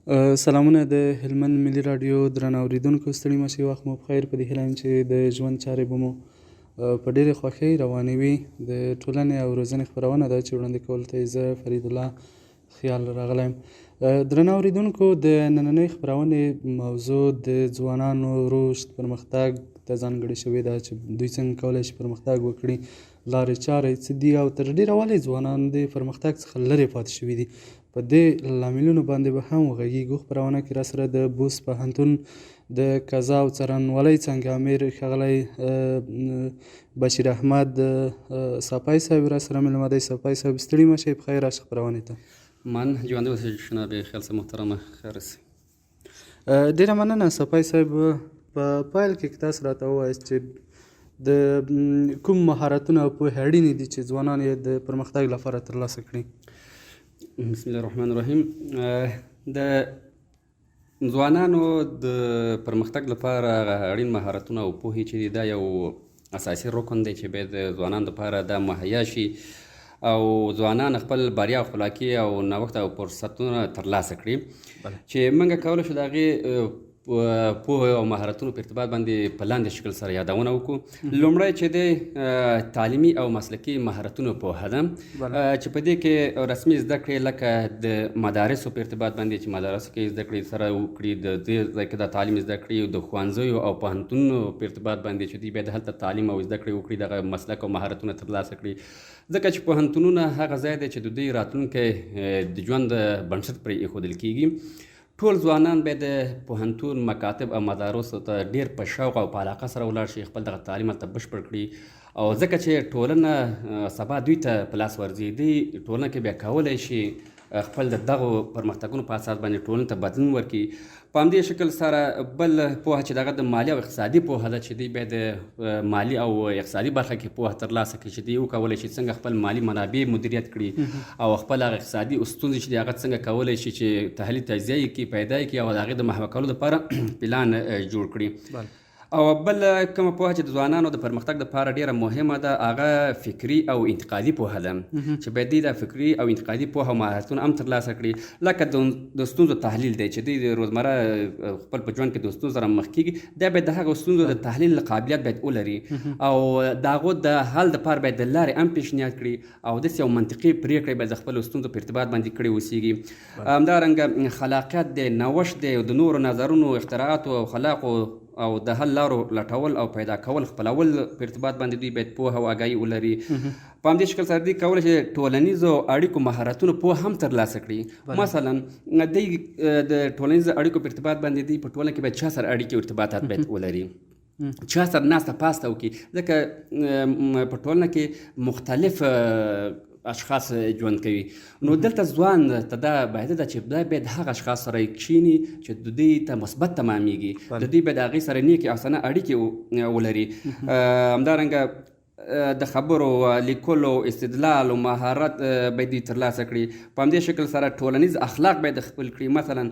سلامونه د هلمند ملي راډیو درنه اوریدونکو، ستړي مه شئ، وخت مو پخیر. په دې هیله یم چې د ژوند چارې به مو په ډېرې خوښۍ روانې وي. د ټولنې او روزنې خپرونه ده چې وړاندې کولو ته یې زه فریدالله خیال راغلی یم. درنه اوریدونکو، د نننۍ خپرونې موضوع د ځوانانو رشد پرمختګ ته ځانګړې شوې ده چې دوی څنګه کولی شي پرمختګ وکړي، لارې چارې څه دي او تر ډېره ولې ځوانان د پرمختګ څخه لرې پاتې شوي دي. په دې لاملونو باندې به هم وغږیږو. خپرونه کې راسره د بوس پوهنتون د قضا او څارنوالۍ څانګې امیر ښاغلی بشیر احمد ساپی صاحب راسره مېلمه دی. ساپی صاحب، ستړي مه شئ، په خیر راشئ خپرونې ته. من ژوندی اوسئ جناب خیال صاحب محترمه، خیر اوسئ. ډېره مننه ساپی صاحب. په پیل کې که تاسو راته ووایاست چې د کوم مهارتونه او پوهې اړینې دي چې ځوانان یې د پرمختګ لپاره ترلاسه کړي؟ بسم الله الرحمن الرحیم. د ځوانانو د پرمختګ لپاره هغه اړین مهارتونه او پوهې چې دي، دا یو اساسي رکن دی چې باید د ځوانانو لپاره دا مهیا شي او ځوانان خپل بریا او خپلواکي او نوښت او فرصتونه ترلاسه کړي. چې موږ کولی شو د هغې پوهه او مهارتونو په ارتباط باندې په لاندې شکل سره یادونه وکړو. لومړی چې دی تعلیمي او مسلکي مهارتونو پوهه ده، چې په دې کې رسمي زده کړې لکه د مدارسو په ارتباط باندې چې مدارسو کې زده کړې سره وکړي، د دې ځای کې د تعلیم زده کړې، د ښوونځیو او پوهنتونونو په ارتباط باندې چې دوی باید هلته تعلیم او زده کړې وکړي، دغه مسلک او مهارتونه ترلاسه کړي. ځکه چې پوهنتونونه هغه ځای دی چې د دوی راتلونکی د ژوند بنسټ پرې ایښودل کیږي. ټول ځوانان باید د پوهنتون، مکاتب او مدارسو ته ډېر په شوق او په علاقه سره ولاړ شي، خپل دغه تعلیم هلته بشپړ کړي. او ځکه چې ټولنه سبا دوی ته په لاس ورځي، دوی ټولنه کې بیا کولی شي خپل د دغو پرمختګونو په اساس باندې ټولنې ته بدلون ورکړي. په همدې شکل سره بل پوهه چې دغه د مالي او اقتصادي پوهه ده، چې دوی باید د مالي او اقتصادي برخه کې پوهه ترلاسه کړي، چې دوی وکولی شي څنګه خپل مالي منابع مدیریت کړي او خپل هغه اقتصادي ستونزې چې هغه څنګه کولی شي چې تحلیل تجزیه یې کړي، پیدا یې کړي او د هغې د محوه کولو لپاره پلان جوړ کړي. او بل کومه پوهه چې د ځوانانو د پرمختګ لپاره ډیره مهمه ده، هغه فکري او انتقادي پوهه ده، چې باید دوی دا فکري او انتقادي پوهه او مهارتونه هم ترلاسه کړي. لکه د ستونزو تحلیل دی چې دوی د روزمره خپل په ژوند کې د ستونزو سره مخ کیږي، دا باید د هغو ستونزو د تحلیل قابلیت باید ولري او د هغو د حل لپاره باید د لارې هم پیشنهاد کړي او داسې یو منطقي پرېکړې باید د خپلو ستونزو په ارتباط باندې کړې اوسیږي. همدارنګه خلاقیت دی، نوښت دی، د نورو نظرونو، اختراعاتو او خلاقو او د حل لارو لټول او پیدا کول، خپلول په ارتباط باندې دوی باید پوهه او آګاهي ولري. په همدې شکل سره دوی کولی شي ټولنیزو اړیکو مهارتونو پوهه هم ترلاسه کړي. مثلا دوی د ټولنیزو اړیکو په ارتباط باندې دوی په ټولنه کې باید چا سره اړیکې او ارتباطات باید ولري، چا سره ناسته پاسته وکړي، ځکه په ټولنه کې مختلف اشخاص ژوند کوي. نو دلته ځوان ته دا باید ده چې دا باید هغه اشخاص سره کښېني چې د دوی ته مثبت تمامېږي، د دوی باید هغې سره نیکې او حسنه اړیکې ولري. همدارنګه د خبرو، لیکلو، استدلال او مهارت باید دوی ترلاسه کړي. په همدې شکل سره ټولنیز اخلاق باید خپل کړي. مثلا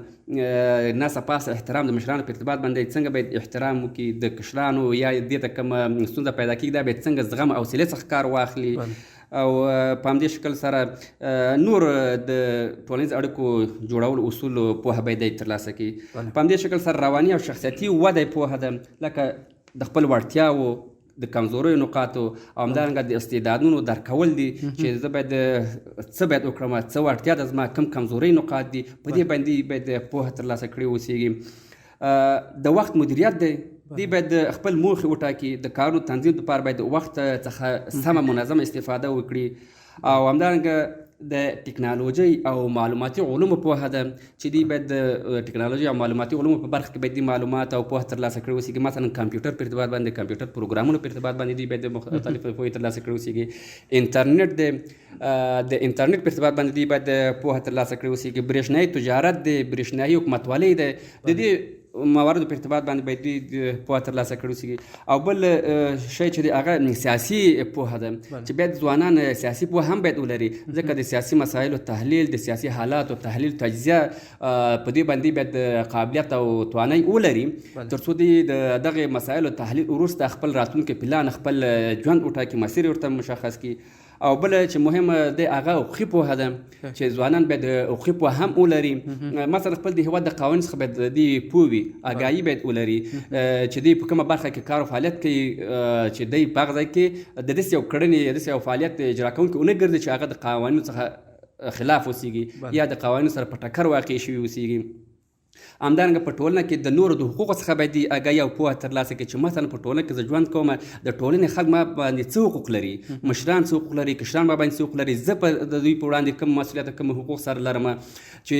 ناسه پاسه احترام، د مشرانو په ارتباط باندې څنګه باید احترام وکړي، د کشرانو یا دې ته کومه ستونزه پیدا کېږي دا باید څنګه زغم او حوصلې څخه کار واخلي. او په همدې شکل سره نور د ټولنیز اړیکو جوړولو اصول پوهه باید دی ترلاسه کړي. په همدې شکل سره رواني او شخصیتي وده پوهه ده، لکه د خپل وړتیاوو، د کمزوریو نقاطو او همدارنګه د استعدادونو درک کول دي چې زه باید څه باید وکړم، څه وړتیا ده زما، کوم کمزوري نقاط دي، په دې باندې باید پوهه ترلاسه کړې اوسېږي. د وخت مدیریت دی، دوی باید خپل موخې وټاکي، د کارونو تنظیم لپاره باید وخت څخه سمه منظمه استفاده وکړي. او همدارنګه د ټکنالوژۍ او معلوماتي علومو پوهه ده چې دوی باید د ټکنالوژۍ او معلوماتي علومو په برخه کې باید دوی معلومات او پوهه ترلاسه کړې اوسېږي. مثلا کمپیوټر په ارتباط باندې، کمپیوټر پروګرامونو په ارتباط باندې دوی باید مختلفې پوهې ترلاسه کړې اوسېږي. انټرنیټ دی، د انټرنیټ په ارتباط باندې دوی باید پوهه ترلاسه کړې اوسېږي. برېښنايي تجارت دی، برېښنايي حکومتولۍ دی، د دې مواردو په ارتباط باندې باید دوی پوهه ترلاسه کړې اوسېږي. او بل شی چې دی هغه سیاسي پوهه ده چې باید ځوانان سیاسي پوهه هم باید ولري، ځکه د سیاسي مسایلو تحلیل، د سیاسي حالاتو تحلیل، تجزیه په دې باندې باید قابلیت او توانایي ولري، تر څو دوی د دغه مسایلو تحلیل وروسته خپل راتلونکی پلان، خپل ژوند وټاکي، مسیر ورته مشخص کړي. او بله چې مهمه ده هغه حقوقي پوهه ده چې ځوانان باید حقوقي پوهه هم ولري. مثلا خپل د هیواد د قوانینو څخه باید دوی پوه وي، آګاهي باید ولري چې دوی په کومه برخه کې کار او فعالیت کوي، چې دوی په هغه ځای کې د داسې یو کړنې یا داسې یو فعالیت اجرا کوونکي ونه ګرځي چې هغه د قوانینو څخه خلاف اوسیږي یا د قوانینو سره په ټکر واقع شوي اوسیږي. همدارنګه په ټولنه کې د نورو د حقوقو څخه باید آګاهي او پوهه ترلاسه کړي چې مثلا په ټولنه کې زه ژوند کوم، د ټولنې خلک ما باندې څه حقوق لري، مشران څه حقوق لري، کشران ما باندې څه حقوق لري، زه په د دوی په وړاندې کوم مسؤلیت کوم حقوق سره لرم، چې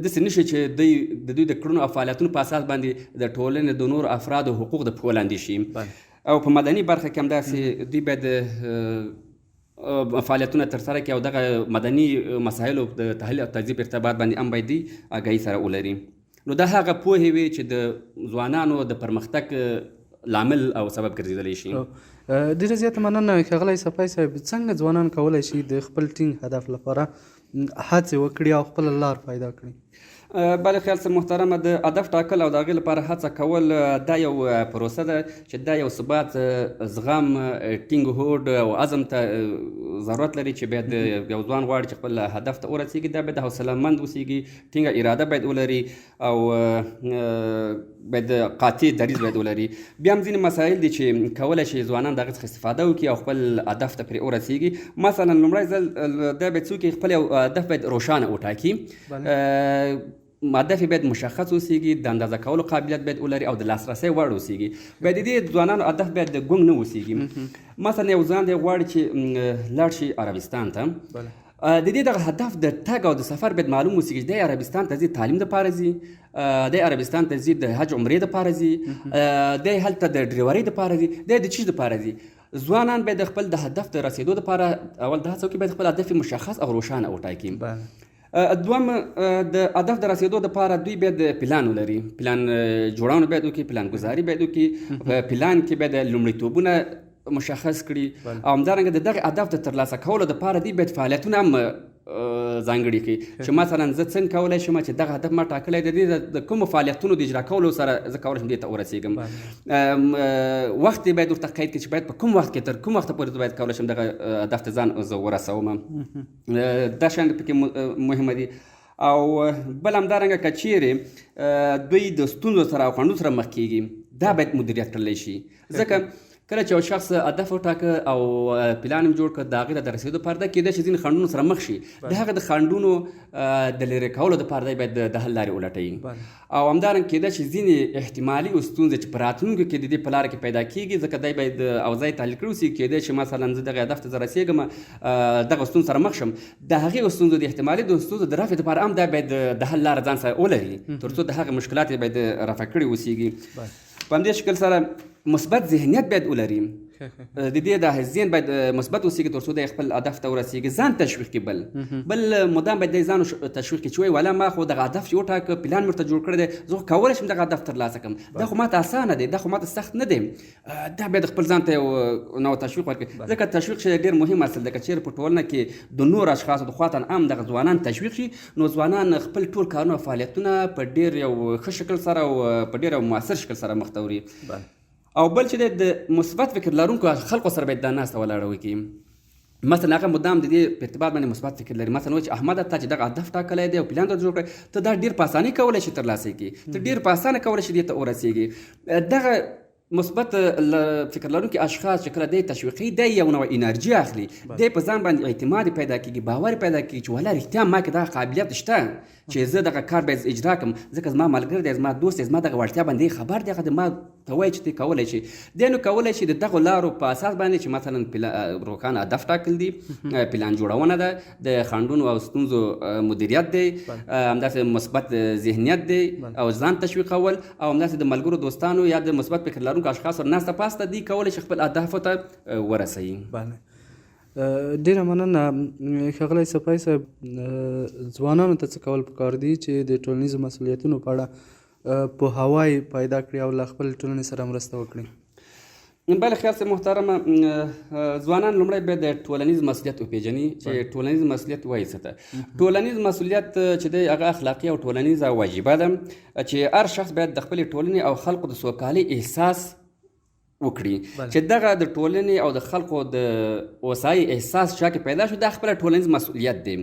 داسې نه شي چې دوی د دوی د کړنو او فعالیتونو په اساس باندې د ټولنې د نورو افرادو حقوق د پښو لاندې شي. او په مدني برخه کې همداسې دوی باید فعالیتونه ترسره کړي او دغه مدني مسایلو د تحلیل او تجزیې په ارتباط باندې هم باید دوی آګاهي سره ولري. نو دا هغه پوهې وي چې د ځوانانو د پرمختګ لامل او سبب ګرځېدلی شي. ډېره زیاته مننه ښاغلی صفای صاحب. څنګه ځوانان کولی شي د خپل ټینګ هدف لپاره هڅې وکړي او خپله لار پیدا کړي؟ بله خیال صاحب محترمه، د هدف ټاکل او د هغې لپاره هڅه کول دا یو پروسه ده چې دا یو ثبات، زغم، ټینګ هوډ او عزم ته ضرورت لري چې باید یو ځوان غواړي چې خپل هدف ته ورسیږي، دا باید حوصله مند اوسیږي، ټینګه اراده باید ولري او باید قاطع دریځ باید ولري. بیا هم ځینې مسایل دي چې کولی شي ځوانان د هغې څخه استفاده وکړي او خپل هدف ته پرې ورسیږي. مثلا لومړی ځل دا باید څوک خپل یو هدف باید روښانه وټاکي، هدف یې باید مشخص اوسیږي، د اندازه کولو قابلیت باید ولري او د لاسرسي وړ اوسیږي. باید د دې ځوانانو هدف باید ګونګ نه اوسیږي. مثلا یو ځوان دی غواړي چې لاړ شي عربستان ته، د دې دغه هدف د تګ او د سفر باید معلوم اوسیږي چې دی عربستان ته ځي تعلیم دپاره ځي، دی عربستان ته ځي د حج عمرې دپاره ځي، دی هلته د ډریورۍ دپاره ځي، دی د چیش دپاره ځي. ځوانان باید د خپل د هدف د رسېدو دپاره اول د هڅه وکړي، باید خپل هدف مشخص او روښانه وټاکي. دوهم، د هدف د رسېدو دپاره دوی باید پلان ولري، پلان جوړونه باید وکړي، پلان ګذاري باید وکړي، په پلان کې باید لومړیتوبونه مشخص کړي او همدارنګه د دغه هدف د ترلاسه کولو دپاره دوی باید فعالیتونه هم ځانګړي کړي چې مثلا زه څنګه کولی شم چې دغه هدف ما ټاکلی دی، د کومو فعالیتونو د اجرا کولو سره زه کولی شم دې ته ورسېږم. وخت یې باید ورته قید کړي چې باید په کوم وخت کې تر کوم وخته پورې زه باید کولی شم دغه هدف ته ځان زه ورسوم. دا شیان پکې مهمه دي. او بل همدارنګه که چیرې دوی د ستونزو سره او خنډونو سره مخ کېږي، دا باید مدیریت کړلی شي، ځکه کله چې یو شخص هدف وټاکه او پلان هم جوړ کړ، د هغې د رسېدو لپاره دا کېدای شي ځینې خنډونو سره مخ شي، د هغه د خنډونو د لرې کولو دپاره دی باید د حل لارې ولټوي. او همدارنګه کېدای شي ځینې احتمالي ستونزې چې په راتلونکي کې د دې په لاره کې پیدا کېږي، ځکه دی باید اوضاع یې تحلیل کړې اوسي، کېدای شي مثلا زه دغه هدف ته زه رسېږم، دغه ستونزو سره مخ شم، د هغې ستونزو د احتمالي د ستونزو د رفع دپاره هم دا باید د حل لاره ځان سره ولري، تر څو د هغه مشکلات یې باید رفع کړي اوسېږي. په همدې شکل سره مثبت ذهنیت باید ولري، د دې د ذهن باید مثبت اوسېږي تر څو دی خپل هدف ته ورسېږي، ځان تشویق کړي. بل مدام باید دی ځان تشویق کړي چې وایي والا ما خو دغه هدف چې وټاکه، پلان مې ورته جوړ کړی دی، زه خو کولی شم دغه هدف ترلاسه کړم، دا خو ماته اسانه دی، دا خو ماته سخت نه دی. دا باید خپل ځان ته یو نوع تشویق ورکړي، ځکه تشویق چې ډېر مهم اصل دی. که چېرې په ټولنه کې د نورو اشخاصو د خوا ته هم دغه ځوانان تشویق شي، نو ځوانان خپل ټول کارونه او فعالیتونه په ډېر یو ښه شکل سره او په ډېر یو مؤثر شکل سره مخته وړي. او بل چې دی د مثبت فکر لرونکو خلکو سره باید دا ناسته ولاړه وکړي. مثلا هغه مدام د دې په ارتباط باندې مثبت فکر لري، مثلا وایي چې احمده تا چې دغه هدف ټاکلی دی او پلان درته جوړ کړی، ته دا ډېر په اسانۍ کولی شې ترلاسه کړې، ته ډېر په اسانه کولی شې دې ته ورسېږې. دغه مثبت فکر لرونکي اشخاص چې کله دی تشویقوي، دی یو نوع انرژي اخلي، دی په ځان باندې اعتماد پیدا کېږي، باور پیدا کېږي چې والله رښتیا ما کې دغه قابلیت شته چې زه دغه کار باید اجرا کړم، ځکه زما ملګری دی، زما دوست دی، زما دغه وړتیا باندې خبر دی، هغه د ما ته وایي چې ته کولی شې. دی نو کولی شي د دغو لارو په اساس باندې چې مثلا روښانه هدف ټاکل دي، پلان جوړونه ده، د خنډونو او ستونزو مدیریت دی، همداسې مثبت ذهنیت دی او ځان تشویقول، او همداسې د ملګرو دوستانو یا د مثبت فکر لرونکو اشخاصو سره ناسته پاسته دی کولی شي خپل اهدافو ته ورسوي. ډېره مننه ښاغلی صفای صاحب. ځوانانو ته څه کول پکار دي چې د ټولنیزو مسؤلیتونو په اړه پوهاوی پیدا کړي او له خپل ټولنې سره مرسته وکړي؟ بله خیال صاحب محترمه، ځوانان لومړی باید د ټولنیز مسؤلیت وپېژني چې ټولنیز مسؤلیت وایي څه ته. ټولنیز مسؤلیت چې دی هغه اخلاقي او ټولنیزه وجیبه ده چې هر شخص باید د خپلې ټولنې او خلکو د سوکالۍ احساس وکړي چې دغه د ټولنې او د خلکو د هوسايي احساس چا کې پیدا شو، دا خپل ټولنیز مسؤلیت دی.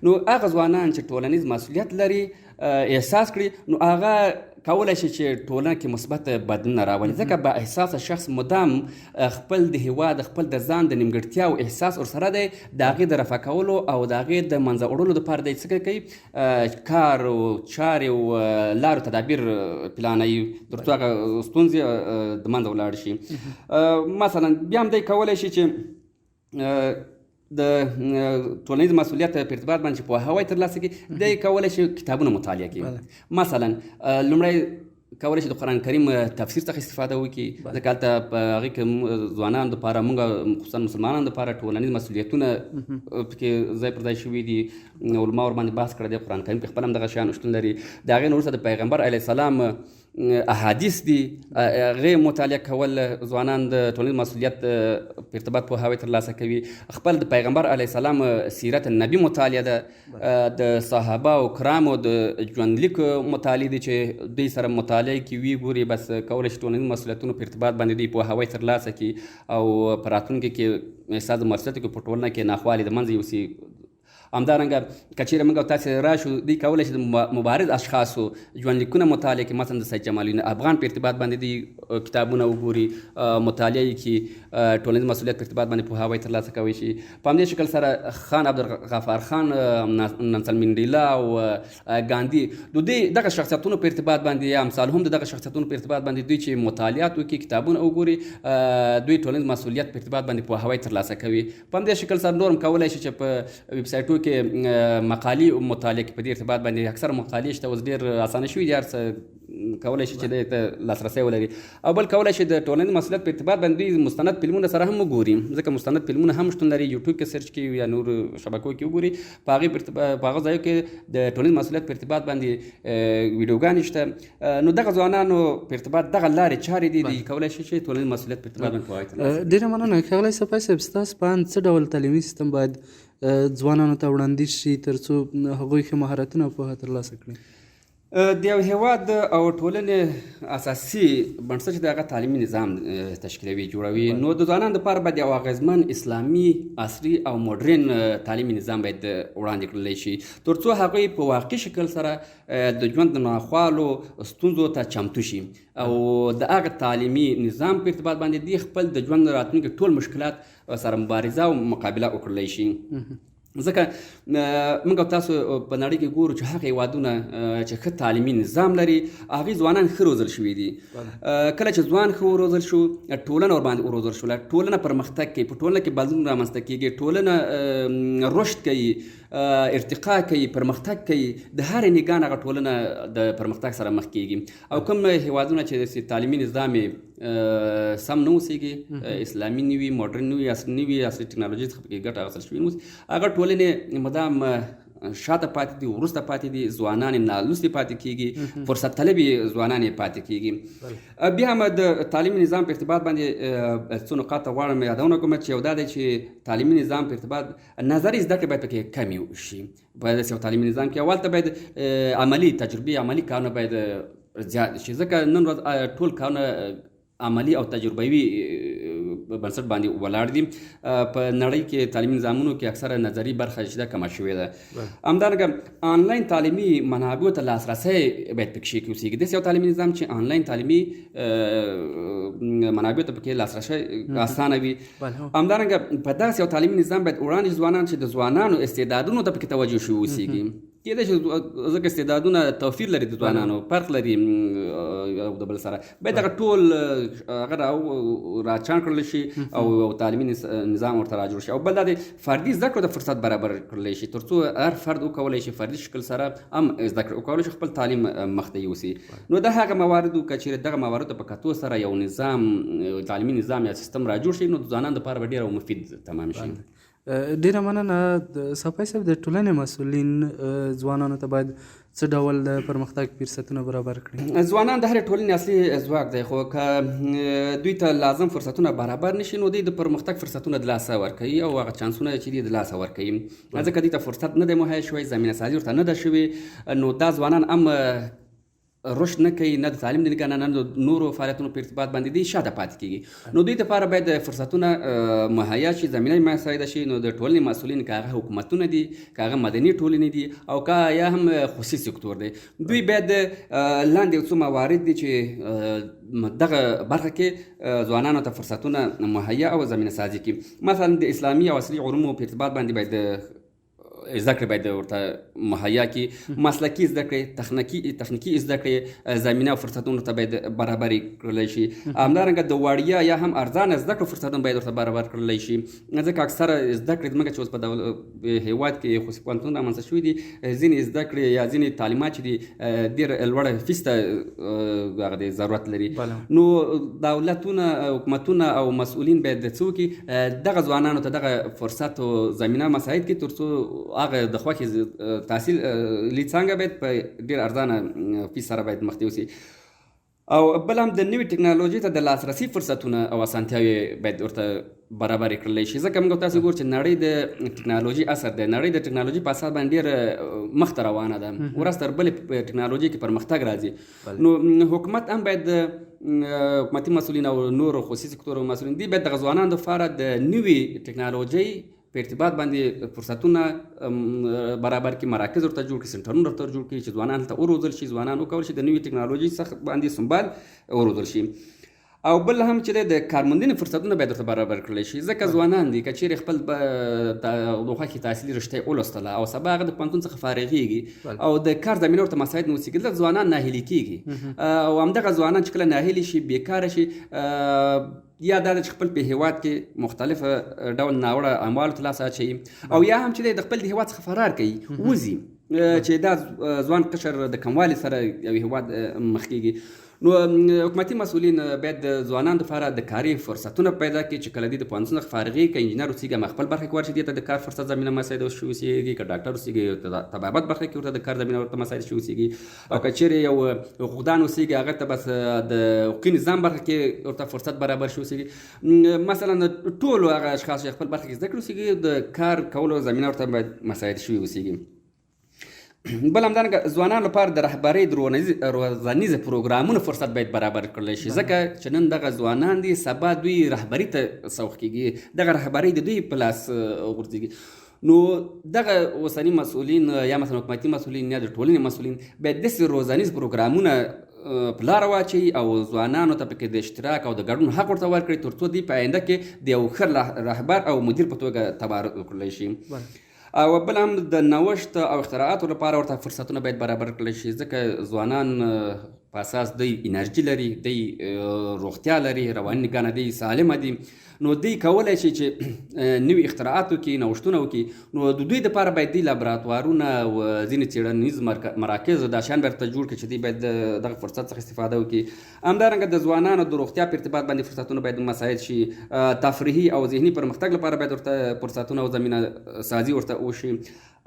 نو هغه ځوانان چې ټولنیز مسؤلیت لري احساس کړي، نو هغه کولای شي چې ټولنه کې مثبت بدلون راولي، ځکه با احساس شخص مدام خپل د هیواد، خپل د ځان د نیمګړتیاو احساس ورسره دی، د هغې د رفع کولو او د هغې د منځه وړلو دپاره دی څه کوي، کار او چارې او لارو تدابیر پلانوي تر څو هغه ستونزې د منځه ولاړ شي. مثلا بیا هم دی کولای شي چې د ټولنیز مسؤلیت په ارتباط باندې چې پوهاوی ترلاسه کړي، دی کولی شي کتابونه مطالعه کړي. مثلا لومړی کولی شي د قرآن کریم تفسیر څخه استفاده وکړي، ځکه هلته په هغې کې ځوانانو دپاره، موږ خصوصا مسلمانانو دپاره ټولنیز مسؤلیتونه پکې ځای پر ځای شوي دي، علما ورباندې بحث کړی دی، قرآن کریم کې خپل هم دغه شیان شتون لري. د هغې نه وروسته د پیغمبر علیه السلام احادیث دي، هغې مطالعه کول ځوانان د ټولنیز مسؤلیت په ارتباط پوهاوی ترلاسه کوي. خپل د پیغمبر علیه السلام سیرت نبی مطالعه ده، د صحابه او کرامو د ژوندلیک مطالعه دي چې دوی سره مطالعه کې وي ګوري، بس کولی شي ټولنیز مسؤلیتونو په ارتباط باندې دوی پوهاوی ترلاسه کړي او په راتلونکي کې احساس د مسؤلیت کې په ټولنه کې ناخوالې د منځه یوسي. همدارنګه که چیرې موږ او تاسې راشو، دوی کولی شي د مبارز اشخاصو ژوندلیکونه مطالعه کړي، مثلا د سید جمال الدین افغان په ارتباط باندې دوی کتابونه وګوري، مطالعه یې کړي، ټولنیز مسؤلیت په ارتباط باندې پوهاوی ترلاسه کوی شي. په همدې شکل سره خان عبدالغفار خان، نلسن منډیلا او ګاندي د دوی دغه شخصیتونو په ارتباط باندې یا امثال هم د دغه شخصیتونو په ارتباط باندې دوی چې مطالعات وکړي، کتابونه وګوري، دوی ټولنیز مسؤلیت په ارتباط باندې پوهاوی ترلاسه کوي. په همدې شکل سره نور هم کولی شي چې په ویبسایټو کې مقالې مطالعه کړي، په دې ارتباط باندې اکثره مقالې شته، اوس ډېر اسانه شوي دي، هر څه کولی شي چې دې ته لاسرسی ولري. او بل کولی شي د ټولنیز مسؤلیت په ارتباط باندې دوی مستند فلمونه سره هم وګوري، ځکه مستند فلمونه هم شتون لري، یوټیوب کې سرچ کړي یا نور شبکو کې وګوري، په هغې په هغو ځایو کې د ټولنیز مسؤلیت په ارتباط باندې ویډیوګانې شته. نو دغه ځوانانو په ارتباط دغه لارې چارې دي، دوی کولی شي چې ټولنیز مسؤلیت په ارتباط باندې پوهاوی ترلاسه کړي. ډېره مننه ښاغلی صفای صاحب، ستاسو په اند څه ډول تعلیمي سیستم باید ځوانانو ته وړاندیز شي ترڅو هغوی ښه مهارتونه او پوهه ترلاسه کړي؟ د یو هیواد او ټولنې اساسي بنسټ چې د هغه تعلیمي نظام تشکیلوي، جوړوي. نو د ځوانانو دپاره باید یو اغېزمن اسلامي، عصري او مډرن تعلیمي نظام باید وړاندې کړلی شي، ترڅو هغوی په واقعي شکل سره د ژوند د ناخوالو ستونزو ته چمتو شي او د هغه تعلیمي نظام په ارتباط باندې دوی خپل د ژوند راتلونکي ټول مشکلات سره مبارزه او مقابله وکړلی شي. ځکه موږ او تاسو په نړۍ کې ګورو چې هغه هیوادونه چې ښه تعلیمي نظام لري، هغوی ځوانان ښه روزل شوي دي. کله چې ځوان ښه وروزل شو، ټولنه ورباندې وروزل شوله، ټولنه پرمختګ کوي، په ټولنه کې بدلون رامنځته کېږي، ټولنه رشد کوي، ارتقا کوي، پرمختګ کوي، د هرې نګاه هغه ټولنه د پرمختګ سره مخ کېږي. او کوم هیوادونه چې تعلیمي نظام یې سم نه اوسېږي، اسلامي نه وي، مډرن نه وي، عصري نه وي، عصري ټکنالوژي څخه پکې ګټه اخیستل شوې نه اوسي، هغه ټولنې مدام شاته پاتې دي، وروسته پاتې دي، ځوانان یې نالوستي پاتې کېږي، فرصت طلبي ځوانان یې پاتې کېږي. بیا هم د تعلیمي نظام په ارتباط باندې څو نقاط ته غواړم یادونه کوم، چې یو دا دی چې تعلیمي نظام په ارتباط نظري زده کړې باید پکې کمې شي. په داسې یو تعلیمي نظام کې اول ته باید عملي تجربې، عملي کارونه باید زیات شي، ځکه نن ورځ ټول کارونه عملي او تجربوي بنسټ باندې ولاړ دي. په نړۍ کې تعلیمي نظامونو کې اکثره نظري برخه چې ده کمه شوې ده. همدارنګه آنلاین تعلیمي منابعو ته لاسرسی باید پکې کې اوسېږي. داسې یو تعلیمي نظام چې آنلاین تعلیمي منابعو ته پکې لاسرسی اسانه وي. همدارنګه په داسې یو تعلیمي نظام باید وړاندې ځوانان چې د ځوانانو استعدادونو ته پکې توجه شوي اوسېږي. کېدای شي ځکه استعدادونه توفیر لري د ځوانانو، فرق لري یو د بل سره، باید دغه ټول هغه راچاڼ کړل شي او تعلیمي نظام ورته راجوړ شي. او بل دا دی فردي زده کړو ته فرصت برابر کړل شي، ترڅو هر فرد وکولی شي فردي شکل سره هم زده کړه وکولی شي، خپل تعلیم مخته یوسي. نو دا هغه موارد وو که چېرې دغه مواردو په کتو سره یو نظام، تعلیمي نظام یا سیستم راجوړ شي، نو د ځوانانو دپاره به ډېر او مفید تمام شي. ډېره مننه صفای صاحب. د ټولنې مسؤلین ځوانانو ته باید څه ډول د پرمختګ فرصتونه برابر کړي؟ ځوانان د هرې ټولنې اصلي ځواک دی، خو که دوی ته لازم فرصتونه برابر نه شي، نو دوی د پرمختګ فرصتونه د لاسه ورکوي او هغه چانسونه چې دي د لاسه ورکوي، ځکه دوی ته فرصت نه دی مهیا شوی، زمینه سازي ورته نه ده شوې. نو دا ځوانان هم رشد نه کوي، نه د تعلیم د نګاه نه د نورو فعالیتونو په ارتباط باندې دی شاته پاتې کیږي. نو دوی لپاره باید فرصتونه مهیا شي، زمینه مساعده شي. نو د ټولنې مسؤلین، که هغه حکومتونه دي، که هغه مدني ټولنې دي، او که یا هم خصوصي سکتور دی، دوی باید لاندې یو څو موارد دي چې دغه برخه کې ځوانانو ته فرصتونه مهیا او زمینه سازي کړي. مثلا د اسلامي او عصري علومو په ارتباط باندې باید زده کړې باید ورته مهیا کړي، مسلکي زده کړې، تخنیکي زده کړې زمینه او فرصتونه ورته باید برابرې کړلی شي. همدارنګه د وړیا یا هم ارزانه زده کړو فرصتونه باید ورته برابر کړلی شي، ځکه اکثره زده کړې زموږ چې اوس په هېواد کې خصوصي پوهنتونونه رامنځته شوي دي، ځینې زده کړې یا ځینې تعلیمات چې دي ډېر لوړ فیس ته هغه دی ضرورت لري. نو دولتونه، حکومتونه او مسؤلین باید څه وکړي، دغه ځوانانو ته دغه فرصت او زمینه مساعد کړي، تر څو هغه د خوښې تحصیل لی څانګه باید په ډېر ارزانه فیس سره باید مخته یوسي. او بل هم د نوې ټکنالوژۍ ته د لاسرسي فرصتونه او اسانتیاوې باید ورته برابرې کړلی شي، ځکه موږ تاسو ګورو چې نړۍ د ټکنالوژي عصر دی، نړۍ د ټکنالوژي په اساس باندې ډېر مخته روانه ده، ورځ تر بلې په ټکنالوژي کې پرمختګ راځي. نو حکومت هم باید حکومتي مسؤلین او نور خصوصي سکتور مسؤلین دي باید دغه ځوانانو لپاره د نوې ټکنالوژۍ په ارتباط باندې فرصتونه برابر کړي، مراکز ورته جوړ کړي، سنټرونه ورته جوړ کړي چې ځوانان هلته وروزل شي، ځوانان وکول شي د نوې ټکنالوژي څخه باندې سمبال وروزل شي. او بل هم چې دی د کارموندنې فرصتونه باید ورته برابر کړلی شي، ځکه ځوانان دي که چیرې خپل د خوښې تحصیلي رشته یې ولوستله او سبا هغه د پوهنتون څخه فارغېږي او د کار زمینه ورته مساعد نه اوسېږي، دلته ځوانان ناهیلي کېږي. او همدغه ځوانان چې کله ناهیلي شي، بېکاره شي، یا دا چې خپل په هیواد کې مختلف ډول ناوړه اموالو ته لاس اچوي، او یا هم چې د خپل هیواد څخه فرار کوي، وځي، چې دا ځوان قشر د کموالي سره یو هیواد مخ کېږي. نو حکومتي مسؤلین باید د ځوانانو لپاره د کاري فرصتونه پیدا کړي چې کله دوی د پوهنتون څخه فارغېږي، که انجینر اوسېږي هم خپل برخه کې ورشي، دې ته د کار فرصت زمینه مساعده اوسېږي، که ډاکټر اوسېږي طبابت برخه کې ورته د کار زمینه ورته مساعده اوسېږي، او که چیرې یو حقوقدان اوسېږي هغه ته بس د حقوقي نظام برخه کې ورته فرصت برابر شي اوسېږي. مثلا ټولو هغه اشخاص چې خپل برخه کې زده کړې اوسېږي د کار کولو زمینه ورته باید مساعد شوي اوسېږي. بل همدارنګه ځوانانو لپاره د رهبرۍ د روزنیز پروګرامونو فرصت باید برابر کړلی شي، ځکه چې نن دغه ځوانان دي سبا دوی رهبري ته سوق کېږي، دغه رهبرۍ د دوی په لاس غورځېږي. نو دغه اوسني مسؤلین یا مثلا حکومتي مسؤلین یا د ټولنې مسؤلین باید داسې روزنیز پروګرامونه په لاره واچوي او ځوانانو ته پکې د اشتراک او د ګډون حق ورته ورکړي، تر څو دوی په آینده کې د یو ښه رهبر او مدیر په توګه تبارز وکړلی شي. او بل هم د نوښت او اختراعاتو لپاره ورته فرصتونه باید برابر کړل شي، ځکه ځوانان په اساس دوی انرژي لري، دوی روغتیا لري، رواني نګانه دوی سالمه دي، نو دوی کولی شي چې نوي اختراعات وکړي، نوښتونه وکړي. نو د دوی دپاره باید دوی لابراتوارونه او ځینې څېړنیز مراکز دا شیان باید ورته جوړ کړي چې دوی باید دغه فرصت څخه استفاده وکړي. همدارنګه د ځوانانو د روغتیا په ارتباط باندې فرصتونه باید مساعد شي، تفریحي او ذهني پرمختګ لپاره باید ورته فرصتونه او زمینه سازي ورته وشي.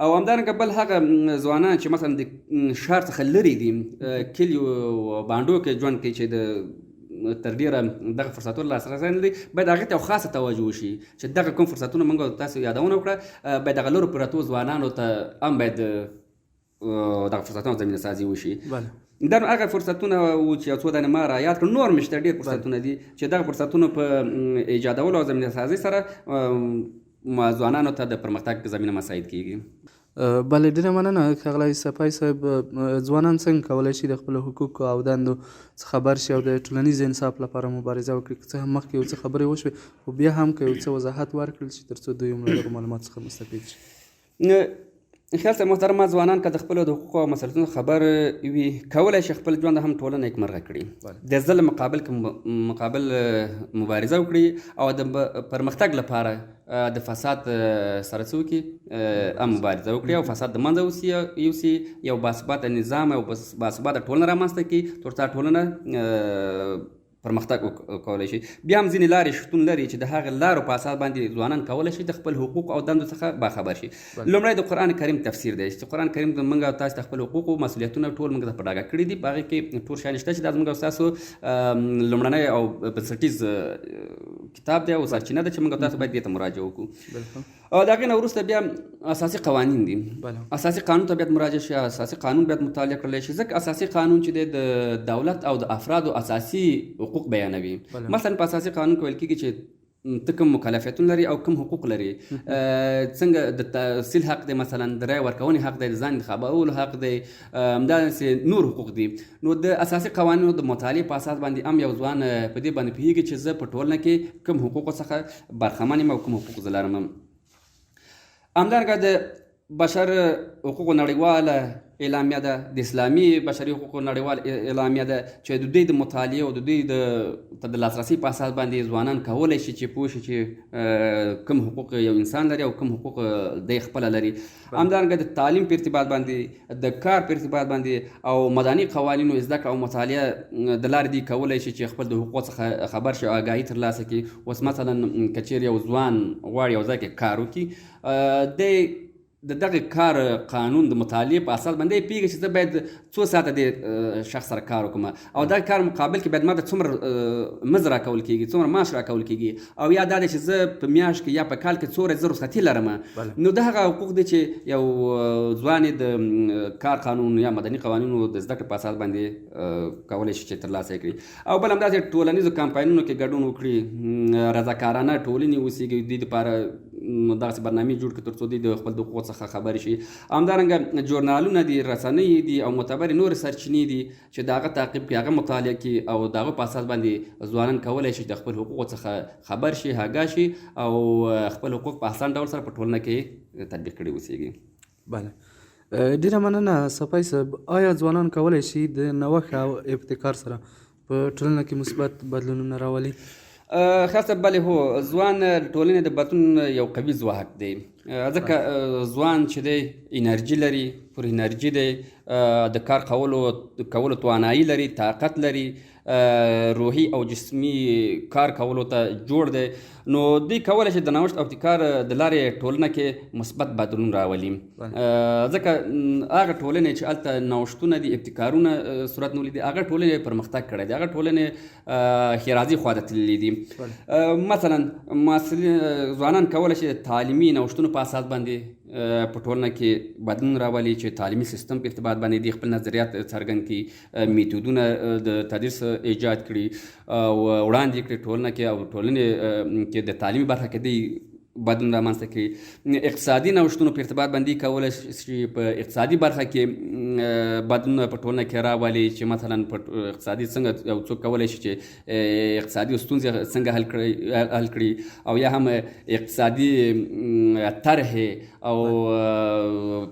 او همدارنګه بل هغه ځوانان چې مثلا د ښار څخه لرې دي، کلیو او بانډو کې ژوند کوي چې د تر ډېره دغه فرصتونه لاسرسی نه لري، باید هغې ته یو خاصه توجه وشي چې دغه کوم فرصتونه موږ تاسو یادونه وکړه، باید دغه لرو پرتو ځوانانو ته هم باید دغه فرصتونه زمینه سازي وشي. دا نو هغه فرصتونه وو چې یو څو دانې ما را یاد کړل، نور مې شته ډېر فرصتونه دي چې دغه فرصتونو په ایجادولو او زمینه سازي سره ځوانانو ته د پرمختګ زمینه مساعد کیږي. بله ډېره مننه ښاغلی صفای صاحب. ځوانان څنګه کولی شي د خپلو حقوقو او دندو څخه خبر شي او د ټولنیز انصاف لپاره مبارزه وکړي؟ که څه هم مخکې یو څه خبرې وشوې، خو بیا هم که یو څه وضاحت ورکړل شي تر څو دوی هم له دغو معلوماتو څخه مستفید شي. خیال صاحب محترمه، ځوانان که د خپلو د حقوقو او مسؤلیتونو خبر وي، کولی شي خپل ژوند هم ټولنه نیکمرغه کړي، د ظلم مقابل مقابل مبارزه وکړي او د پرمختګ لپاره د فساد سره څه وکړي، هم مبارزه وکړي او فساد د منځه یوسي، یو باثباته نظام او باثباته ټولنه رامنځته کړي، تر څو ټولنه پرمختګ کولی شي. بیا هم ځینې لارې شتون لري چې د هغې لارو په اساس باندې ځوانان کولی شي د خپل حقوق او دندو څخه باخبر شي. لومړی د قرآن کریم تفسیر دی چې قرآن کریم موږ او تاسو ته خپل حقوق او مسؤلیتونه ټول موږ ته په ډاګه کړي دي، په هغې کې ټول شیان شته چې دا زموږ او ستاسو لومړنی او بنسټیز کتاب دی او سرچینه ده چې موږ تاسو باید دې ته مراجعه وکړو. او د هغې نه وروسته بیا اساسي قوانین دي. اساسي قانون ته باید مراجعه شي، اساسي قانون باید مطالعه کړل شي، ځکه اساسي قانون چې دی د دولت او د افرادو اساسي حقوق بیانوي. مثلا په اساسي قانون کې ویل کېږي چې ته کوم مکلفیتونه لري او کوم حقوق لري، څنګه د تحصیل حق دی، مثلا د رای ورکونې حق دی، د ځان انتخابولو حق دی، همداسې نور حقوق دي. نو د اساسي قوانینو د مطالعې په اساس باندې هم یو ځوان په دې باندې پوهېږي چې زه په ټولنه کې کوم حقوقو څخه برخمن یم او کوم حقوق زه لرم. همدارنګه د بشر حقوقو نړیواله اعلامیه ده، د اسلامي بشري حقوقو نړیوال اعلامیه ده چې د دوی د مطالعې او د دوی د ته د لاسرسي په اساس باندې ځوانان کولی شي چې پوه شي چې کوم حقوق یو انسان لري او کوم حقوق دی خپله لري. همدارنګه د تعلیم په ارتباط باندې، د کار په ارتباط باندې او مدني قوانینو زده کړه او مطالعه د لارې دوی کولی شي چې خپل د حقوقو څخه خبر شي او آګاهي ترلاسه کړي. اوس مثلا که چېرې یو ځوان غواړي یو ځای کې کار وکړي، دی د دغه کار قانون د مطالعې په اساس باندې پوهېږي چې زه باید څو ساعته دې شخص سره کار وکړم او دا کار مقابل کې باید ما ته څومره مزد راکول کېږي، څومره معاش راکول کېږي، او یا دا دی چې زه په میاشت کې یا په کال کې څو ورځې زه رخصتي لرم. نو دا هغه حقوق دي چې یو ځوان یې د کار قانون یا مدني قوانینو د زده کړې په اساس باندې کولی شي چې ترلاسه یې کړي. او بل همداسې ټولنیزو کمپاینونو کې ګډون وکړي، رضاکارانه ټولنې اوسېږي، دوی دپاره دغسې برنامې جوړ کړي ترڅو دوی د خپل د حقوقو څخه خبر شي. همدارنګه ژورنالونه دي، رسنۍ دي او معتبرې نورې سرچینې دي چې د هغه تعقیب کړي، هغه مطالعه کړي او د هغه په اساس باندې ځوانان کولی شي د خپل حقوقو څخه خبر شي، آګاه شي او خپل حقوق په اسان ډول سره په ټولنه کې تطبیق کړي اوسېږي. بله، ډېره مننه صفای صاحب. آیا ځوانان کولی شي د نوښت او ابتکار سره په ټولنه کې مثبت بدلونونه راولي؟ ښه صاحب، بله هو، ځوان د ټولنې د بدلون یو قوي ځواک دی، ځکه ځوان چې دی انرژي لري، پر انرژي دی، د کار کولو توانایي لري، طاقت لري، روحي او جسمي کار کولو ته جوړ دی. نو دوی کولی شي د نوښت او ابتکار د لارې ټولنه کې مثبت بدلون راولي، ځکه هغه ټولنې چې هلته نوښتونه دي، ابتکارونه صورت نیولي دي، هغه ټولنې پرمختګ کړی دی، هغه ټولنې ښېرازي خوا ته تللي دي. مثلا ځوانان کولی شي د تعلیمي نوښتونو په اساس باندې په ټولنه کې بدلون راولي چې تعلیمي سیستم په ارتباط باندې دوی خپل نظریات څرګند کړي، میتودونه د تدریس ایجاد کړي او وړاندې کړي ټولنه کې، او ټولنې کې د تعلیمي برخه کې دوی بدلون رامنځته کړي. اقتصادي نوښتونو په ارتباط باندې کولی شي په اقتصادي برخه کې بدلون په ټولنه کې راولي چې مثلا په اقتصادي څنګه یو څوک کولی شي چې اقتصادي ستونزې څنګه حل کړي، او یا هم اقتصادي طرحې او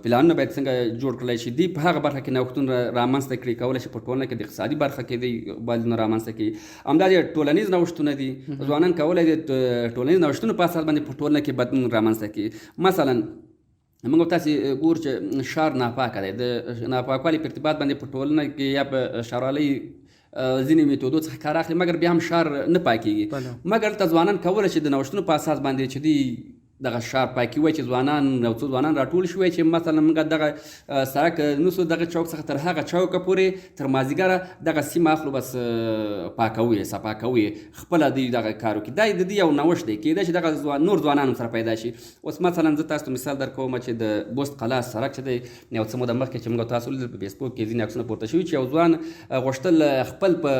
پلانونه باید څنګه جوړ کړلی شي. دوی په هغه برخه کې نوښتونه رامنځته کړي، کولی شي په ټولنه کې د اقتصادي برخه کې دوی بدلون رامنځته کړي. همدا د ټولنیز نوښتونه دي، ځوانان کولی د ټولنیز نوښتونو په اساس باندې په ټولنه کې بدلون رامنځته کړي. مثلا موږ تاسې ګورو چې ښار ناپاکه دی، د ناپاکوالي په ارتباط باندې په ټولنه کې یا په ښاروالۍ ځینې میتودو څخه کار اخلي، مګر بیا هم ښار نه پاکېږي. مګر دلته ځوانان کولی شي د نوښتونو په اساس باندې چې دوی دغه ښار پاکي وای چې ځوانان یو څو ځوانان راټول شوي چې مثلا موږ دغه سړک نوسو دغه چوک څخه تر هغه چوکه پورې تر مازدیګره دغه سیمه اخلو، بس پاکوو یې، صفا کوو یې، خپله دوی دغه کار وکړي. دا د دوی یو نوښت دی، کېدای شي دغه نور ځوانان هم سره پیدا شي. اوس مثلا زه تاسو ته مثال درکوم چې د بوست قلعه سړک چې دی یو څه موده مخکې چې موږ تاسو ولیدل په فیسبوک کې ځینې عکسونه پورته شوي چې یو ځوان غوښتل خپل په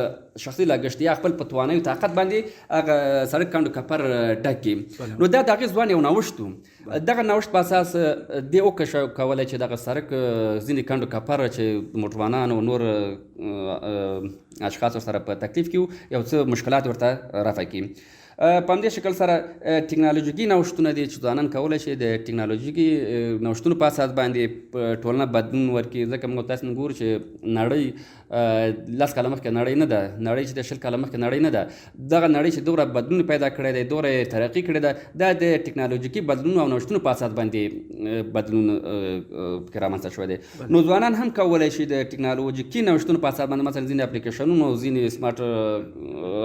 شخصي لګښت یا خپل په توانایي طاقت باندې هغه سړک کنډو کپر ډک کړي. نو دا د هغې ځوان یو نوښت و. دغه نوښت په اساس دې وکړه کولی چې دغه سړک ځینې کنډو کپر چې موټروانان او نور اشخاص ورسره په تکلیف کې وو، یو څه مشکلات ورته رفع کړي. په همدې شکل سره ټکنالوژیکي نوښتونه دي چې ځوانان کولی شي د ټکنالوژیکي نوښتونو په اساس باندې په ټولنه بدلون ورکړي. ځکه موږ تاسو ګورو چې نړۍ 10 کاله مخکې نړۍ نه ده، نړۍ چې د 20 کاله مخکې نړۍ نه ده، دغه نړۍ چې دومره بدلون پیدا کړی دی، دومره یې ترقي کړې ده، دا د ټکنالوژیکي بدلونونو او نوښتونو په اساس باندې بدلون پکې رامنځته شوی دی. نو ځوانان هم کولی شي د ټکنالوژیکي نوښتونو په اساس باندې مثلا ځینې اپلیکیشنونو، ځینې سمارټ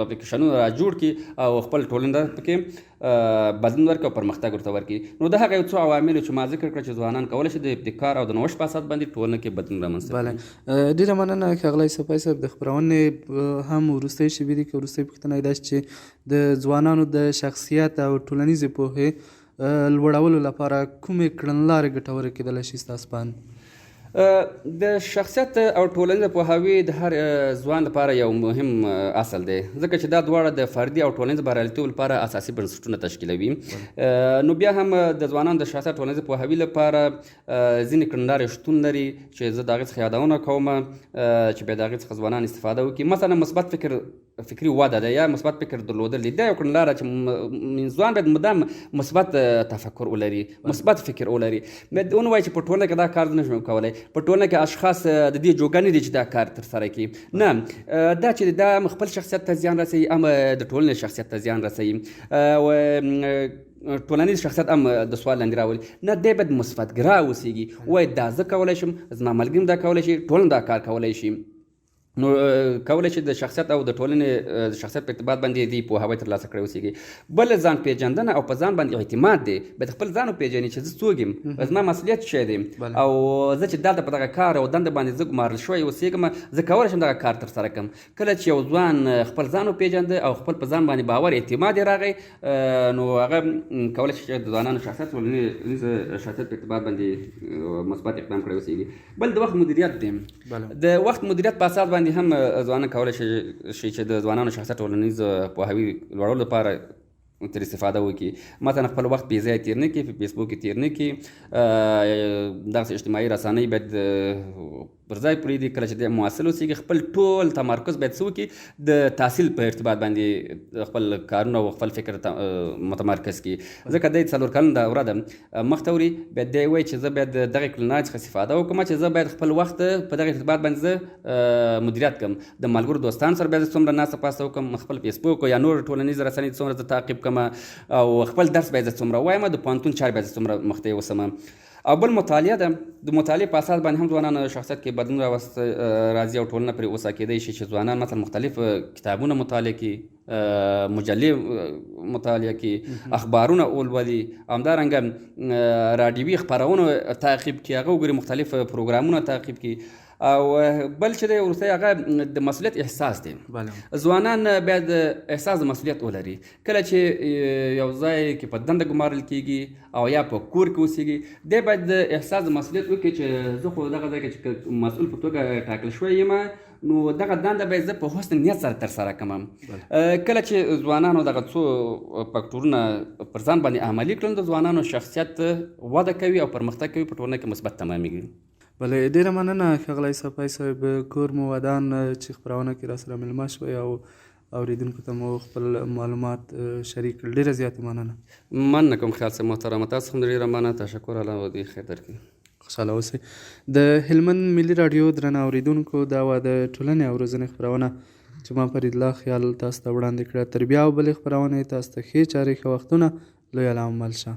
اپلیکیشنونه را جوړ کړي او خپل ټولنه پکې بدلون ورکړي او پرمختګ ورته ورکړي. نو دا هغه یو څو عوامل چې ما ذکر کړل چې ځوانان کولی شي د ابتکار او د نوښت په اساس باندې ټولنه کې بدلون رامنځته کړي. بله، ډېره مننه ښاغلی صفای صاحب. د خپرونې هم وروستۍ شېبې دي، که وروستۍ پوښتنه یې داسې چې د ځوانانو د شخصیت او ټولنیزې پوهې لوړولو لپاره کومې کړنلارې ګټورې کېدلی شي ستاسو په اند؟ د شخصیت او ټولنیز پوهاوی د هر ځوان لپاره یو مهم اصل دی، ځکه چې دا دواړه د فردي او ټولنیز بریالیتوب لپاره اساسي بنسټونه تشکیلوي. نو بیا هم د ځوانانو د شخصیت ټولنیز پوهاوي لپاره ځینې کړنلارې شتون لري چې زه د هغې څخه یادونه کوم چې بیا د هغې څخه ځوانان استفاده وکړي. مثلا مثبت فکر، فکري وده ده یا مثبت فکر درلودل دي. دا یو کړنلاره چې ځوان باید مدام مثبت تفکر ولري، مثبت فکر ولري. باید ونه وایي چې په ټولنه کې دا کار نه شم کولی، په ټولنه کې اشخاص د دې جوګه نه دي چې دا کار ترسره کړي. نه، دا چې دا هم خپل شخصیت ته زیان رسوي، هم د ټولنې شخصیت ته زیان رسوي او ټولنیز شخصیت هم د سوال لاندې راولي. نه، دی باید مثبتګرا اوسېږي، وایي دا زه کولی شم، زما ملګري هم دا کولی شي، ټولنه دا کار کولی شي. نو کولی شي د شخصیت او د ټولنې د شخصیت په ارتباط باندې دی پوهاوی ترلاسه کړی اوسېږي. بل ځان پېژندنه او په ځان باندې اعتماد دی، باید خپل ځان وپېژني چې زه څوک یم، زما مسؤلیت څه دی، او زه چې دلته په دغه کار او دنده باندې زه ګمارل شوی اوسېږم، زه کولی شم دغه کار ترسره کړم. کله چې یو ځوان خپل ځان وپېژنده او خپل په ځان باندې باور اعتماد یې راغی، نو هغه کولی شي چې د ځوانانو شخصیت ټولنیز شخصیت په ارتباط باندې مثبت اقدام کړی اوسېږي. بل د وخت مدیریت دی. د وخت مدیریت په اساس باندې هم ځوانان کولی شي چې د ځوانانو شخصیت ټولنیز پوهاوي لوړولو لپاره تر استفاده وکړي. مثلا خپل وخت بې ځایه تېر نه کړي، په فیسبوک کې تېر نه کړي، دغسې اجتماعي رسنۍ باید پر ځای پرېږدي. کله چې دی محصل اوسېږي خپل ټول تمرکز باید څه وکړي، د تحصیل په ارتباط باندې خپل کارونه او خپل فکر متمرکز کړي. ځکه دی 4 کلن دوره ده مخته وړي، باید دی وایي چې زه باید دغې کړنلارې څخه استفاده وکړم چې زه باید خپل وخت په دغه ارتباط باندې زه مدیریت کړم، د ملګرو دوستانو سره باید زه څومره ناسته پاسته وکړم، خپل فیسبوک یا نور ټولنیز رسنۍ څومره زه تعقیب کړم، او خپل درس باید زه څومره ووایم، د پوهنتون چارې باید زه څومره مخته یوسم. او بل مطالعه ده. د مطالعې په اساس باندې هم ځوانانو شخصیت کې بدلون راځي او ټولنه پرې اوسه کېدای شي چې ځوانان مثلا مختلف کتابونه مطالعه کړي، مجلې مطالعه کړي، اخبارونه ولولي، همدارنګه راډیوي خپرونو تعقیب کړي، هغه وګوري، مختلف پروګرامونه تعقیب کړي. او بل چې دی وروستی هغه د مسؤلیت احساس دی. ځوانان باید احساس د مسؤلیت ولري. کله چې یو ځای کې په دنده ګمارل کېږي او یا په کور کې اوسېږي، دی باید احساس د مسؤلیت وکړي چې زه خو دغه ځای کې چې مسؤل په توګه ټاکل شوی یم، نو دغه دنده باید زه په حسن نیت سره ترسره کړم. کله چې ځوانانو دغه څو فکټورونه پر ځان باندې عملي کړل، د ځوانانو شخصیت وده کوي او پرمختګ کوي، په ټولنه کې مثبت تمامېږي. بله، ډېره مننه ښاغلی صفای صاحب، کور مو ودان چې خپرونه کې راسره مېلمه شوئ او اورېدونکو ته مو خپل معلومات شریک کړل. ډېره زیاته مننه. مننه کوم خیال صاحب محترمه، تاسو هم ډېره مننه، تشکر، الله دې خیر درکړي. خوشحاله اوسئ. د هلمند ملي راډیو درنه اورېدونکو، دا وه د ټولنې او روزنې خپرونه چې ما فریدالله خیال تاسو ته وړاندې کړه. تر بیا او بلې خپرونې تاسو ته ښې چارې، ښه وختونه، لوی الله مو مل شه.